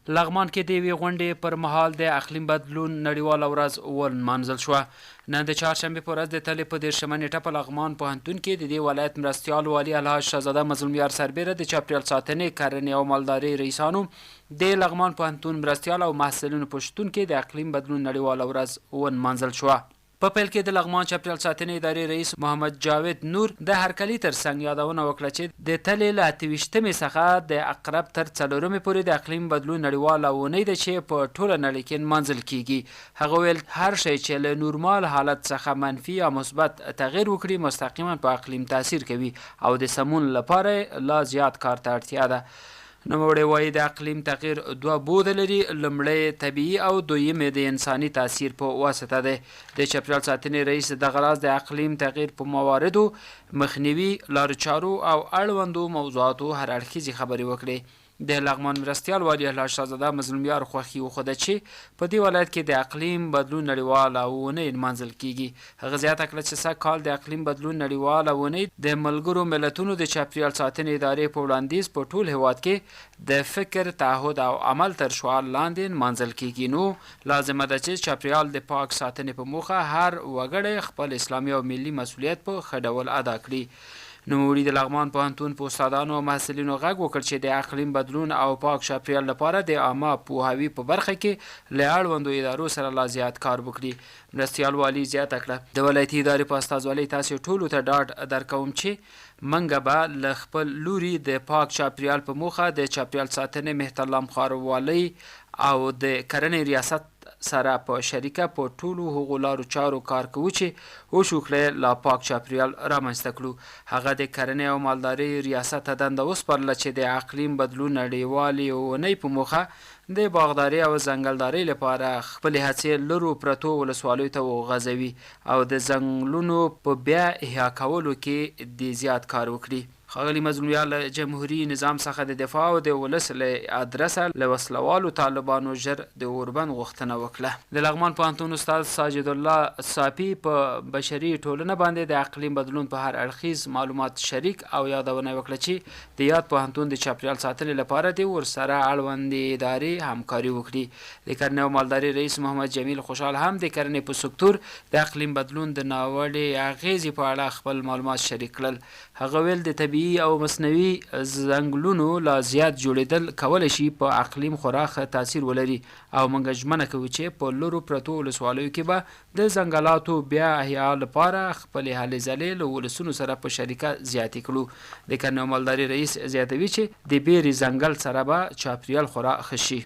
لغمان کې د یوې غونډې پر مهال د اقلیم بدلون نړیواله ورځ ونمانځل شوه. نن د چهارشنبې په ورځ د تلې په دېرشمه نېټه په لغمان پوهنتون کې د دې ولایت مرستیال والي الحاج شهزاده مظلومیار سربېره د چاپېریال ساتنې، کرنې او مالدارۍ رئیسانو، د لغمان پوهنتون مرستیال او محصلینو په شتون کې د اقلیم بدلون نړیواله ورځ ونمانځل شوه. په پیل کې د لغمان چاپېریال ساتنې ادارې رئیس محمد جاوید نور د هرکلي تر څنګ یادونه وکړه چې د تلې له 28مې څخه د عقرب تر څلورمې پورې د اقلیم بدلون نړیواله اونۍ ده چې په ټوله نړۍ کې نمانځل کېږي. هغه وویل، هر شی چې له نورمال حالت څخه منفي یا مثبت تغیر وکړي مستقیما په اقلیم تاثیر کوي او د سمون لپاره یې لا زیات کار ته اړتیا ده. نوموړی وايي، د اقلیم تغیر دوه بعده لري، لومړی طبیعي او دویم یې د انساني تاثیر په واسطه دی. د چاپېریال ساتنې رئیس دغه راز د اقلیم تغیر په مواردو، مخنیوي، لارو چارو او اړوندو موضوعاتو هر اړخیزې خبرې وکړې. د لغمان مرستیال والي الحاج شهزاده مظلومیار خوښي وښوده چې په دې ولایت کې د اقلیم بدلون نړیواله اوونۍ نمانځل کېږي. هغه زیاته کړه چې سږ کال د اقلیم بدلون نړیواله اونۍ د ملګرو ملتونو د چاپریال ساتنې ادارې په وړاندیز په ټول هیواد کې د فکر، تعهد او عمل تر شعار لاندې نمانځل کیږي نو لازمه ده چې چاپریال د پاک ساتنې په موخه هر وګړی خپل اسلامي او ملي مسولیت په ښه ډول ادا کړي. نوموړي د لغمان پوهنتون په استادانو او محصلینو غږ وکړ چې د اقلیم بدلون او پاک چاپریال لپاره د عامه پوهاوي په برخه کې له اړوندو ادارو سره لا زیات کار وکړي. مرستیال والي زیاته کړه، د ولایتي ادارې په استازولۍ تاسې ټولو ته ډاډ درکوم چې منګ به له خپل لوري د پاک چاپریال په موخه د چاپریال ساتنې مهترلام ښاروالۍ او د کرنې ریاست سره په شریکه په ټولو هغو لارو چارو کار کوو چې وشو کړای لا پاک چاپریال رامنځته کړو. هغه د کرنې او مالدارۍ ریاست ته دنده وسپارله چې د اقلیم بدلون نړیوالې اوونۍ په موخه د باغدارۍ او ځنګلدارۍ لپاره خپلې هڅې لرو پرتو ولسوالیو ته وغځوي او د ځنګلونو په بیا احیا کولو کې دې زیات کار وکړي. ښاغلي مظلومیار له جمهوري نظام څخه د دفاع او د ولس له ادرسه له وسله والو طالبانو ژر د اوربند غوښتنه وکړه. د لغمان پوهنتون استاد ساجدالله ساپي په بشري ټولنه باندې د اقلیم بدلون په هر اړخیز معلومات شریک او یادونه یې وکړه چې د یاد پوهنتون د چاپریال ساتنې لپاره دې ورسره اړوندې ادارې همکاري وکړي. د کرنې او مالدارۍ رئیس محمد جمیل خوشحال هم د کرنې په سکتور د اقلیم بدلون د ناوړې اغېزې په اړه خپل معلومات شریک کړل. هغه ویل، د طبیعي او مصنوعي ځنګلونو لا زیات جوړېدل کولی شي په اقلیم خورا ښه تاثیر ولري او موږ ژمنه کوو چې په لرو پرتو ولسوالیو کې به د ځنګلاتو بیا احیا لپاره خپلې هلې ځلې له ولسونو سره په شریکه زیاتې کړو. د کرنې او مالدارۍ رئیس زیاتوي چې د بیرې ځنګل سره به چاپریال خورا ښه شي.